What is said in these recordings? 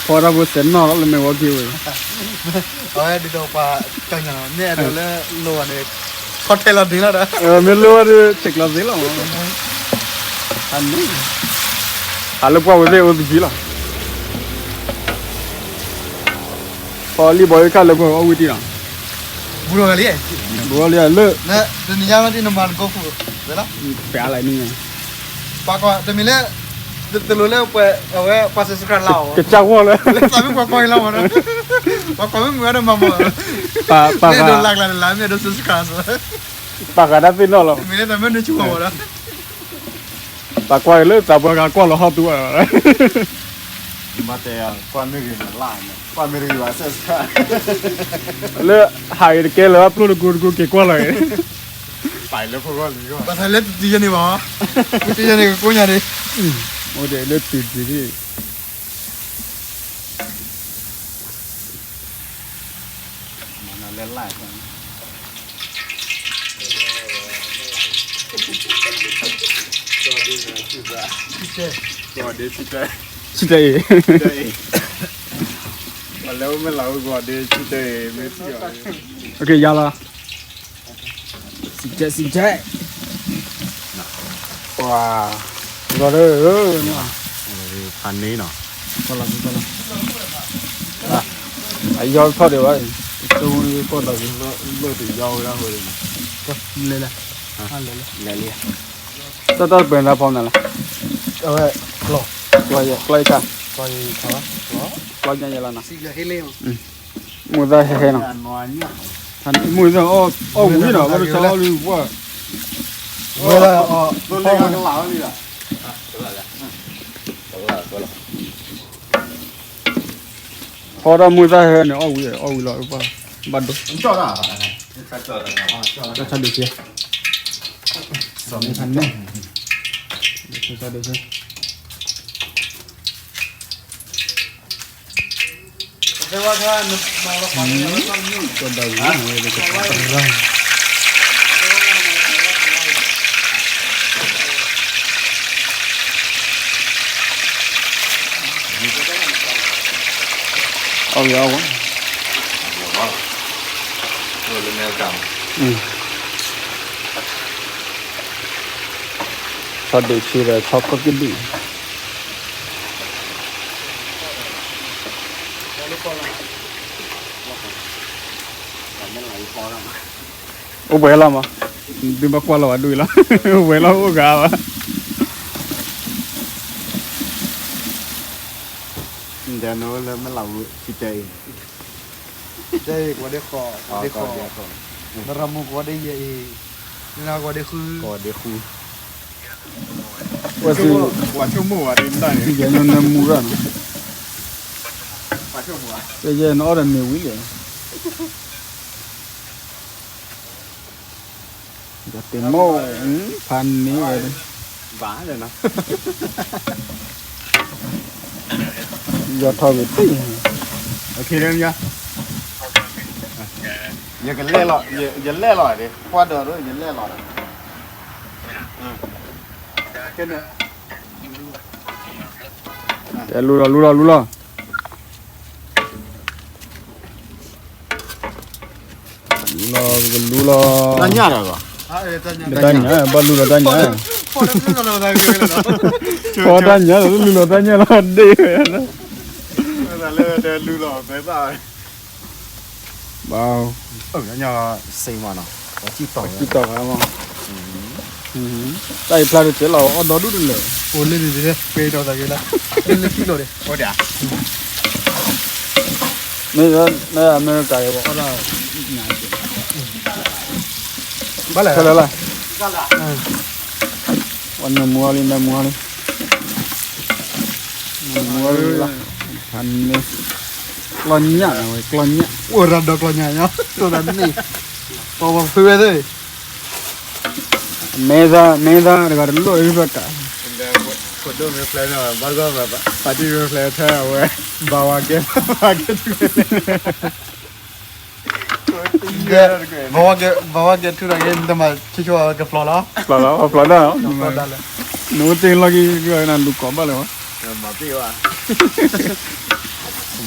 ဖီတၢ်ဖိစဲးနီၣ်လီၤလၢမ့ၢ်ဝီခံဝဲ, အဝဲဒ်သိးပှၤကညီမ့ၢ်အဲၣ်ဒိးလၢလိၣ်ဘၣ်န့ၣ် ခီထဲလီၤဒံးလီၤဒီး, မ့ၢ်လိၣ်ဘၣ်ဒီး ဆဲးကျိးသ့လီၤမး, အန့ၣ်, ဟးလၢပှၢ်ဝဲသ့ၣ်အိၣ်သယံၤလီၤ, ဖီလံဘီယခၣ်လၢပှၢ်ဝဲအီၣ်ဝံၣ်တံၢ်လီၤ, ဘူးထီၣ်ဂၤလံ, ဘူးထီၣ်လံလၢ, တနံၤညါမ့ၢ်တနမၤနကိးဖုၣ်, ပျါလၢနံၣ်ညါ ပှၤကွၢ်တမံၤလၢ, တလိၣ်လၢပှဲၤအဝဲပှၤ subscribe လၢအီၤ, ကစၢ်ဂီၢ်လၢ, လၢသးမ့ၢ်ပှၤကွၢ်က့ၤလီၤမးဒီး, ပှၤကွၢ်မ့ၢ်မုာ်ဝဲဒီးမၤမီၢ်, ပာ်ဃာ်ဒၣ်သ့ၣ်နီၣ်လီၤ, ပာ်ဃာ်ဒၣ်သ့ၣ်နီၣ်လီၤ, တမံၤလၢတမ့ၢ်နဆူၣ်မးဒီး, ပှၤကွၢ်က့ၤလၢသးပှၢ်ဂၤကွၢ်လီၤဟီၣ်တူၢ်ဘၣ်, မ့ၢ်တဲ, ကွၢ်မ့ၢ်ဂ့ၤမးလၢ်, ကွၢ်မ့ၢ်တဂ့ၤဘၣ် subscribe လၢဟးဂ့ၤတကဲလၢၤဘၣ် ပျိၢ်တကူတကူက့ၤကွၢ်လီၤဂ့ၤ, ပာ်လၢဖိဂီၢ်လံ, ပာ်သးလၢတံၤယဲန့ၣ်ဘၣ်, တံၤယဲန့ၣ်ကကိးညါန့ၣ်, အိၣ်ဒီးလၢတံၤတံၤ, မၤနၤလၢလၢ်, ကီၢ်ဒ့ဆံတဲ, ဆံတဲအံၤ, ပှၤလၢအိၣ်မ့ၢ်လၢအိၣ်ကီၢ်ဒ့ဆံတဲအံၤ, မ့ၢ်ထံၣ်အီၤ, ယၤလီၤ, ဆံတဲ ဆံတဲ, ပှၤ, လီၤဒီး, ဖးန့ၢ်နီၤ, အယီၤထီၣ်ဒံးဘၣ်, တဝဲကီၢ်ဒီး, လဲၤလဲၣ်, လဲၤလဲၣ်, တၢ်တၢ်ပှဲၤနၤဖီမနုၤလဲၣ်, အဝဲ, ကျီ, ကျီယဲခါ, ကျီညါယဲလီၤနီၤ, မုၢ်သၣ်ဟဲဟဲနီၤ, မုၢ်သၣ်အီၣ်ဝံၤနီၤ ဘၣ်တဆါအီၣ်လံပှၢ်, ဝဲလီၤ, ဖီတၢ်မုၢ်သၣ်ဟဲန့ၣ် အီၣ်ဝံၤ အီၣ်ဝံၤလီၤပှၢ်, ဘၣ်ဒိ, တၢ်ဆါဒုးစ့, မ့ၢ်ဖးန့ၢ်, တၢ်ဆါဒုးစ့ အီၣ်ဝံၤအီၣ်ဝံၤ, ဆီဒံးဆံဒီးဆီခိၣ်ကဒံၣ် အိၣ်ပှဲၤလီၤမး, ဒုးဘၣ်ကွၢ်လီၤဘၣ်ဒ်အံၤလီၤ, အိၣ်ပှဲၤလီၤအိၣ်ဂၤဘၣ်, ဒဲနအိၣ်လၢမ့ၢ်လီၤဝူဆံတဲအံၤ, တဲအံၤကဝီၤဒ့ဃီ, ကဝီၤဒ့ဃီ, နရမူကဝီၤဒ့ယဲအံၤ, နကဝီၤဒ့ဃု, ကဝီၤဒ့ဃု, ဝဲသု, ပှၤဆိကမိၣ်ဝဲဒ်န့ၣ်, ယဲနမူရၣ်နီၤ, ယဲနအီၣ်ဒီးန့ၢ်ဝံၤလဲၣ် ယတ့မိၢ်, ဖးန့ၢ်ဝဲ, ဘၣ်, ယထီၣ်က့ၤတ့ၢ်, ယကလဲၣ်လီၤ, ယလဲၣ်လီၤ, ကွၢ်ဒီးယလဲၣ်လီၤ, ကဲလူလီၤလူလီၤလူလီၤ. လူလီၤ, ပကလူလီၤ, တၢ်ညၣ်ဒီး, တၢ်ညၣ်, ဘၣ်လူလီၤတၢ်ညၣ်, ဖီတၢ်ညၣ်, လူလီၤတၢ်ညၣ်လီၤ, ဒ့ၣ်ဝဲ, လူလီၤဖဲသၣ်, ဘၣ်, စ့မးနီၤ, ပှၤစံၣ်တီၢ်ဝဲမး, တၢ်အံၤဖျါတစဲးလီၤ အီၣ်ဒီဒူၣ်တလၢာ်, အိၣ်လၢန့ၣ်, ပ့ၤတီၢ်သးက့ၤလၢ, လၢထံၣ်လီၤန့ၣ်, မ့ၢ်အမဲရကၤအံၤ ပှၤအီၣ်တၢ်, ဘၣ်လဲၣ်, ပှၤနၢမူအီၤလံ နၢမူအီၤလံ, နၢမူအီၤလံ, ဖးန့ၢ်, ကျီညၣ်ဝဲ ကျီညၣ်, အိၣ်ရၤဒီးကျီညၣ်ညါ, တိၢ်တၢ်န့ၣ်, ပှၤပှၤဖုဝဲသ့ၣ် မဲသး မဲသးတဂၤတလိၣ်အံၤဘၣ်ကး, ဖိဒိၣ်မ့ၢ်ဖျဲးန့ၣ် ဘၣ်ဂီၢ်မး ပာ်တံၢ်မ့ၢ်ဖျဲးထဲအဝဲ, ဘၣ်ဝါကဲ ဘၣ်ဝါကဲထူ, ဘၣ်ဝါကဲထူတဂၤ နတမၤဆ့ဆိကဖျိလီၤ, ဖျိလီၤ ဖျိဒၣ်လီၤ, နအိၣ်တ့ၢ်လီၢ်က့ၤ နလူၤကိးဘၣ်လၢၤဘၣ်, မၤပ့ၢ်ဝဲ,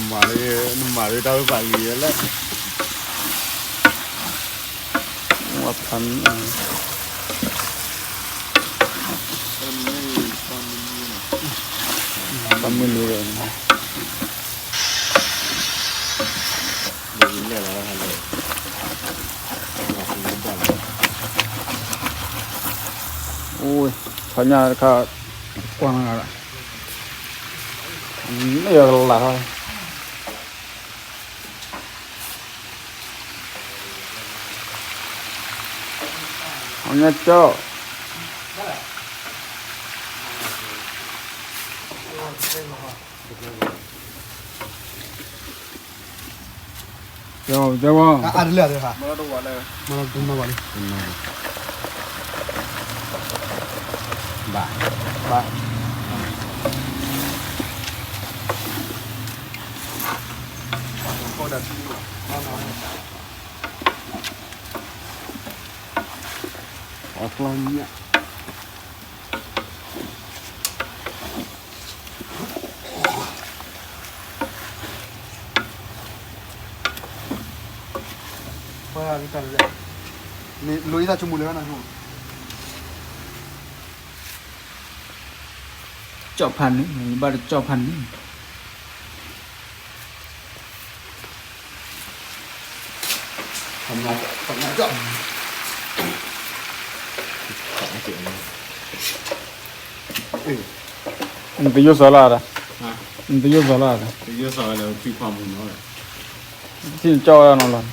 မၤလၢ နမၤလၢတၢ်ဝဲပာ်လံလဲၣ်. ဝဲဖး ပှၤမုၢ်နံၤဒီး အိၣ် ဆီညၣ်တခါ ကွၢ်နၤလီၤ မ့ၢ်ယကလၤထီၣ် အညါကၠီ တဲဝဲ အါတလၢာ်တခါ မၤလီၤဒူမၤဝဲလံ ဘၣ် ဘၣ် အကျီညါ ပှၤတၢ်လဲၣ် လိၣ်အံၤတၢ်ဆိကမိၣ်လၢၤဘၣ်နၤဆိ ကၠီၣ်ဖးန့ၣ် ယဘၣ်တကၠီၣ်ဖးန့ၣ် နတယိၣ်စီၤလၢ်ဒီး နတယိၣ်စီၤလၢ်ဒီး ထံၣ်ကၠီၣ်ဝဲဒၣ်နီၤလီၤ ထံၣ်ဖီလၢ်နီ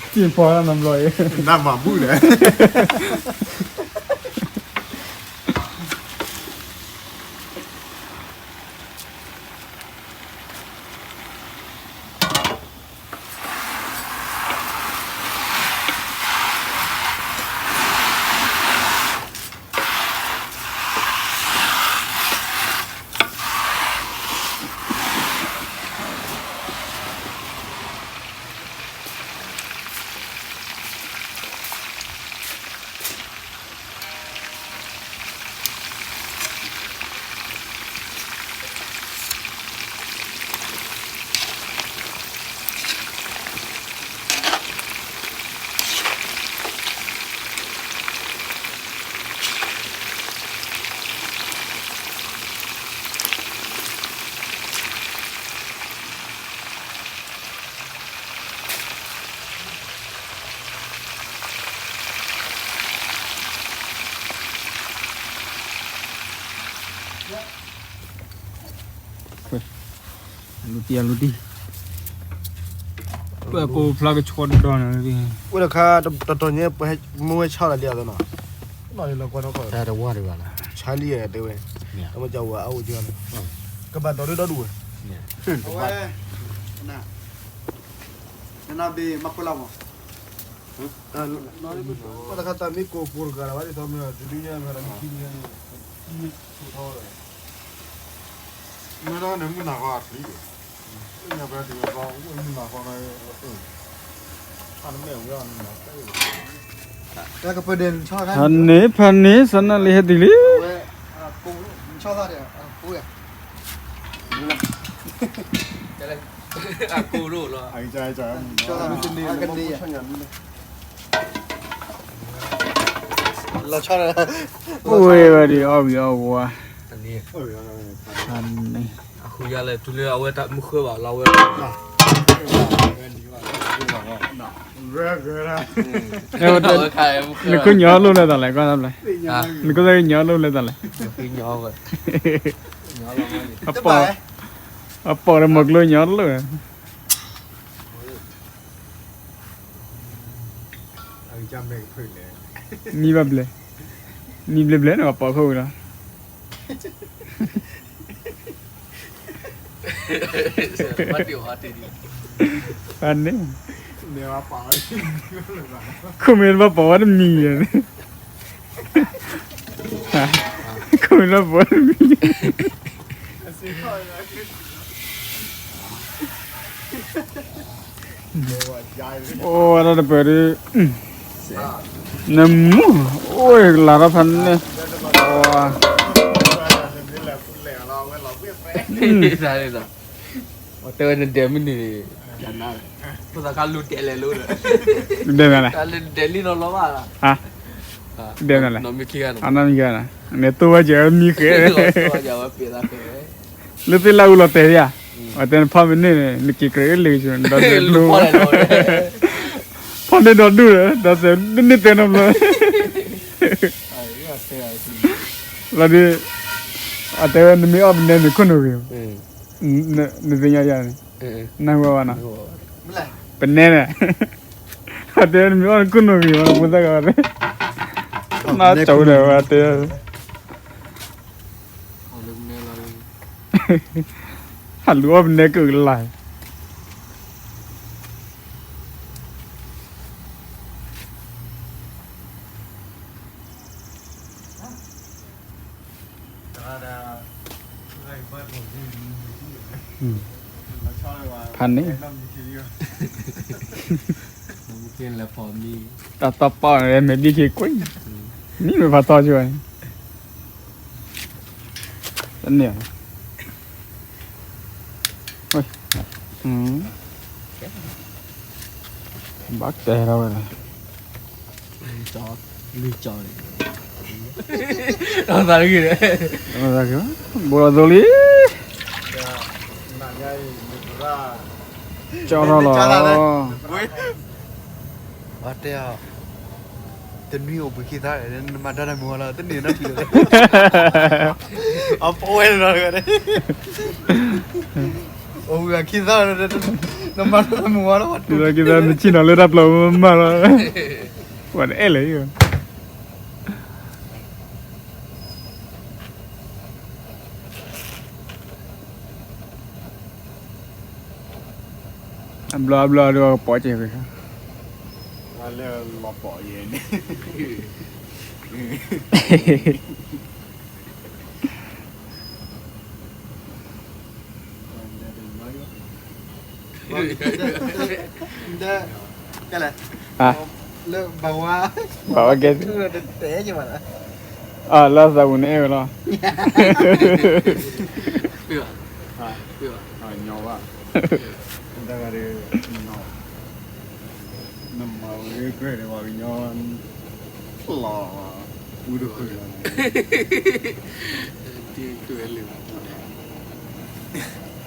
တဘျီအံၤ နမၤဘူၣ်လဲၣ် လူတံၢ်အလူတံၢ် ပှၤကိးဖျါကဆှီဒီးန့ၣ် အိၣ်တခါ တတီၤညါ ပှၤမ့ၢ်ဝဲဆီလီၤလံအသိးနီၤ နီၤလီၤကွၢ်နီၢ်ခီ တၢ်တဝါဒံးဘၣ်လီၤ ဆါလံတဲဝဲ တမ့ၢ်ကဝဲအအိၣ်ကၠီလီၤ ကဘၣ်ဒီးဒုဒီဒူၣ်ဝဲ အဝဲ နနဘ့ၣ်မၤခိၣ်လၢမး တၢ်တခါတၢ်မ့ၢ်ကိးကိးတဂၤလၢၤဘၣ် ဒ်သိးမ့ၢ်တဒုညါမ့ၢ်ဒီးမ့ၢ်ခံဒုညါန့ၣ် ထီဝဲ မ့ၢ်ဒီးန့ၣ်မုၢ်နၤဃီအချံ မ့ၢ်ပှၤတမ့ၢ်ဃီ မုၢ်နၤဃီ ဖးန့ၢ်ဖးန့ၢ် စီၤနၢ်လံဟဲတုၤလံ လီၤဆီ ဝဲဒၣ်အီၣ်ဘံအီၣ်ဝါ အဃုယၤလဲၣ် တုၤလၢအဝဲတၢ်မုၢ်ဃၢဘၣ်လီၤဝဲ နခိၣ်ညီလိၣ်လၢတၢ်လဲၣ် ကွၢ်တၢ်လဲၣ် နခိၣ်ညီလိၣ်လၢတၢ်လဲၣ် အပိာ် အပိာ်ဒီးမီၤကျိညီလိၣ် မံဘၣ်ဘျဲၣ်, မံဘျဲၣ်ဘျဲၣ်န့ၣ် ပှၤပိာ်ခိၣ်ဝံၤလီၤ. ဖးန့ၢ်, ခိၣ်မ့ၢ်တဘၣ်ပိာ်ဝဲတမံၤ, ခိၣ်မ့ၢ်တဘၣ်ပိာ်ဝဲတမံၤ အိၣ်ဝဲဒၣ်တပၢၤဒုး, နမူ, အိၣ်လၢတၢ်ဖးန့ၣ်, အဝဲ, တၢ်လၢ တဲဝဲနဒဲမုၢ်နံၤန့ၣ် ဖိသၣ်ခါလူၤဒဲးလဲၤလိၤဒီး ဒဲးမလဲၣ် တၢ်လၢဒဲးလံနီၤလီၤဘၣ် ဒဲးမလဲၣ် နီၢ်မံခ့ဂၤနီၤ နီၢ်မံခ့ဂၤ န့ၣ်တိၢ်ဝဲကဲမံဃဲ ဝဲပ့ၤသးဃဲ လၢသ့ၣ်လၢအူလီၤတဲာ်ယါ အတဲနဖီမ့ၢ်န့ၢ်န့ၣ် နက့ၤကြၢးလၢကဒီး ဖီန့ၢ်ဒီဒူၣ်ဒီး ဒီးစဲးန့ၢ်တဲနီတဘျီ လီၤဒုး အတဲဝဲ နမ့ၢ်အီၣ်ပနဲန့ၣ် ခိၣ်နူာ်ဂ့ၤ နသ့ၣ်ညါယါန့ၣ် နၢ်ဟူဝဲဘၣ်နီၤ ပနဲန့ၣ် အတဲဝဲ နမ့ၢ်အီၣ်ခိၣ်နူာ်ဂ့ၤ မ့ၢ်ဖိသၣ်ဂၤ နၢ်ကၠီဒီးဝဲတဲ ဟးလူၤအီၣ်ပနဲကလၢ် ဖးန့ၣ် တၢ်တပီၢ်န့ၣ် မဲာ်ဘံခ့ကွံာ် မ့ၢ်မ့ၢ်ဖးထီကၠိဝဲ တန့ၢ် ဘၣ်တဲထီၣ်ဝဲလီၤ လံကၠီလံ သးဂ့ၤ ဘိလီၤသိလံ ကၠီထီၣ်လီၤ တဲ တနွံအိၣ်ဘှံးခံ သါ နမၤတၢ်တမုာ်ဝဲလီၤ တန့ၢ်နီတထံၣ်လီၤ အပဝဲလီၤ အိၣ်ဘှံးခံ သါ နမၤတၢ်တမုာ်ဝဲလီၤ ခံ သါ နဆ့ၣ်နီၤလၢတၢ်ပျီမၤလီၤ ပှၤတအဲၣ်လၢၤ အဘျီအဘျီဒီးကပိာ်ကဲဝဲ လၢလီၤပိာ်ယဲန့ၣ် ဘၣ်ဝဲကဲ တဲ လၢသးပူၤန့ၣ်အဲၣ်ဝဲလီၤ ညီဘၣ် တဂၤဒီး ညီ နမၤဝဲကြဲၢ်န့ၣ် ပှၤကညီ လီၤ အူတဃုာ်လီၤ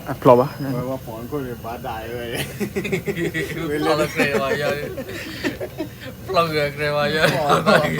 အဖျီဘၣ် ဝဲပှၤပိာ်ခိၣ်န့ၣ် ဘၣ်ဒၣ်ဝဲ ဝဲလၢကြဲၢ် ပှၤလီၤတံၢ်ဂၤန့ၣ်တကျဲၤလၢၤ အိၣ်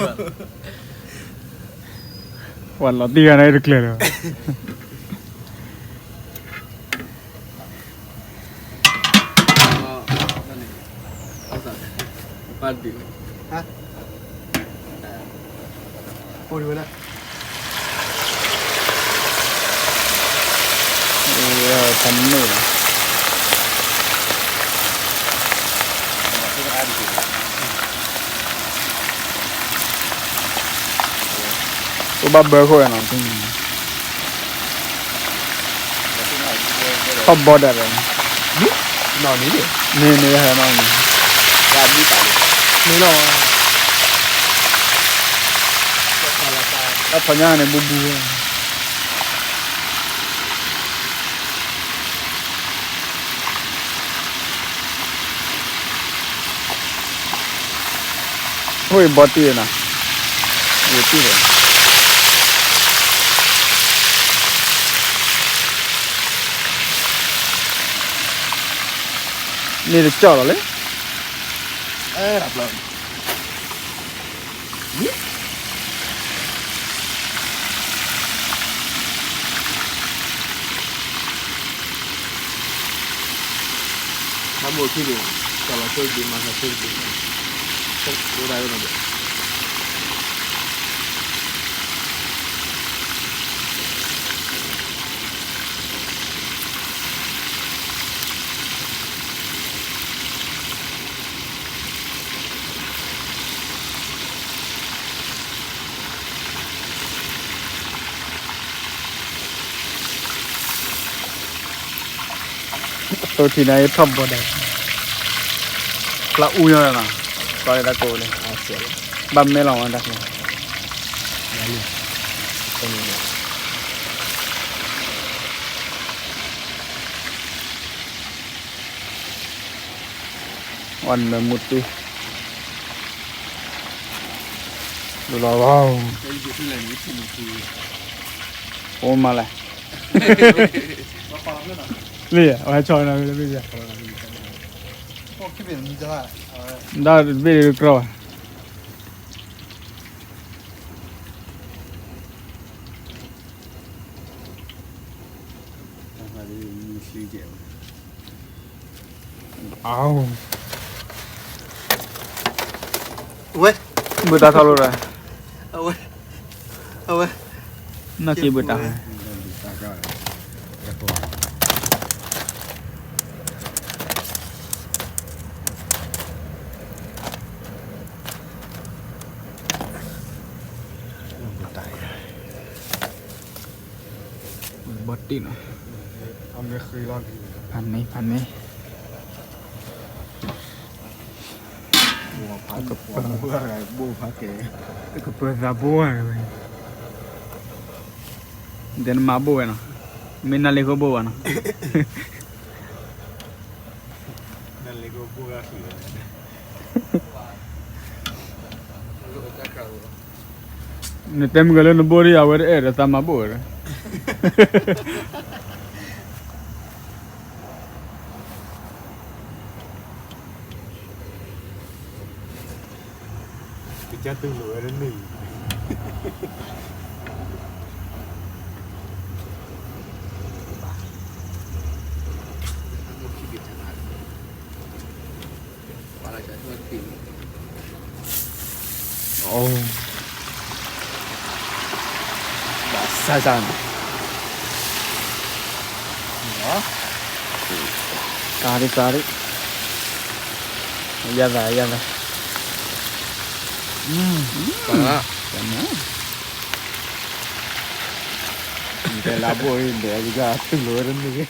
ဘၣ်ဘၢခိၣ်နီၤ ထီၣ်ဘီဒၣ်ဒီး မ့ၢ်န့ၣ်ဟဲနီၤ မ့ၢ်လီၤ တၢ်ဖီညါန့ၣ် ဘူးဘူး အိၣ်ဘီတံၢ်နီၤ ယတံၢ်ဒီး န့ၣ်တကၠီၣ်လီၤလၢ အဲၣ်ဒၣ်ဘျီ ဘၣ်မိၢ်ခံန့ၣ် ကၠီၣ်လီၤဆိတဘ့ၣ် မၤသးဆိတဘ့ၣ် ဒိဒၣ်ဝဲနီၤဒီး တိၢ်ထံန့ၣ်ထီၣ်ဘီဒၣ် ဖျါအူညါနီၤ ကီးလၢတၢ်ကိးလၢ ဘၣ်မဲလီၤဝဲတၢ်ကိး ဘၣ်လံ တန့ၣ်လီၤ ပှၤနၢမူတ့ၢ်, ဒိလီၤလီၤ, အိၣ်မးလဲၣ်, လံ, အဝဲဆီနၤ, ဒၣ်တဘ့ၣ်ဒီးကြၢးဘၣ်. ဝဲ, ဘုတၢ်ထီၣ်လိာ်ဒီး, အဝဲ, အဝဲ, နီၢ်က့ဘုတၢ်, ဘီတ့ၢ်နီၤ, ဖးန့ၣ်, ဖးန့ၣ်, ကပၢၤသးဘိဝဲ, တဲနမၤဘိၣ်ဝဲနီၤ, မ့ၢ်နၢ်လ့ခိဘိၣ်ဘၣ်နီၤ. နတဲမုၢ်ဂၤလၢနဘိၣ်ဒံး အဝဲတအဲၣ်ဒီးသးမၤဘိၣ်ဝဲဒီး ကစၢ်တူၢ်လိာ်ဝဲတန့ၢ်, ဘၣ်ဆၣ်ဆၣ်န့ၣ်, ကါဒံကါဒံ, ယၤသးယၤသး, ပှၤ, တဲလၢဘိၣ်အံၤ ဒဲးကစၢ်တူၢ်လိာ်ဝဲတန့ၢ်